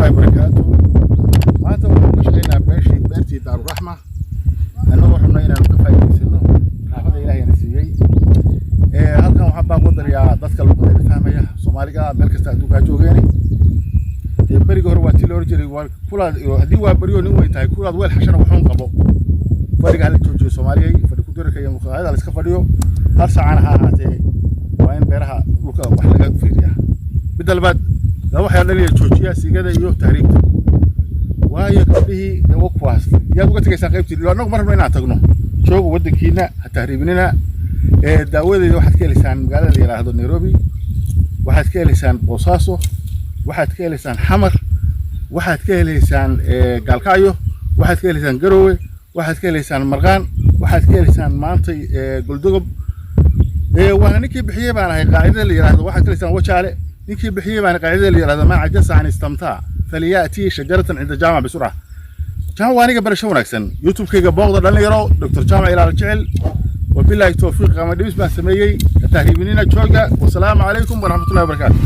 Waraxmatullahi wabarakaatu. Maanta waxaan ka shaqeynaa beeshii beertii Daaruraxma, annagoo rabna inaanu ka faa'iidaysano raxmada Ilaahayna siiyey. Halkan waxaan baan ku darayaa dadka luqadeeda fahmaya Soomaaliga meel kasta adduunka ha joogeene. Dee berigii hore waa tii la oran jiray, waa kulaad haddii waa beryo nin weyn tahay, kulaad weel xashana waxuun qabo. Fadhiga hala joojiyo Soomaaliyay, fadhi ku dirarka iyo muqaayada la iska fadhiyo hal saacana ha ahaatee, waa in beeraha dhulka wax laga fiiriyaa. Midda labaad, laba waxyaa dhaliya joojiya: siigada iyo tahriibta. Waayo gabdhihii dee wa kuwaas, yaad uga tegaysaan qaybtii? Annagu ma rabno inaan tagno. Jooga waddankiina, ha tahriibinina. Daawadeeda waxaad ka helaysaan magaalada la yidhaahdo Nairobi, waxaad ka helaysaan Boosaaso, waxaad ka helaysaan Xamar, waxaad ka helaysaan Gaalkacyo, waxaad ka helaysaan Garowe, waxaad ka helaysaan Marqaan, waxaad ka helaysaan maantay Goldogob. Waana ninkii bixiyey baan ahay qaacidada la yidhaahdo. Waxaad ka helaysaan Wajaale. Ninkii bixiyey baan qaacidada la yidhahdo: "Man cajaza can istamtaa falyaati shajaratan cinda jaamac bisurca." Jaamac waa aniga. Barasho wanaagsan. YouTube-kayga booqda, dhalinyaro, Dr. Jaamac Ilaal Jecel. Wabilaahi towfiiq. Qama dhibis baan sameeyey. Tahriibinina, jooga. Wasalaamu calaykum waraxmatullahi wabarakaatu.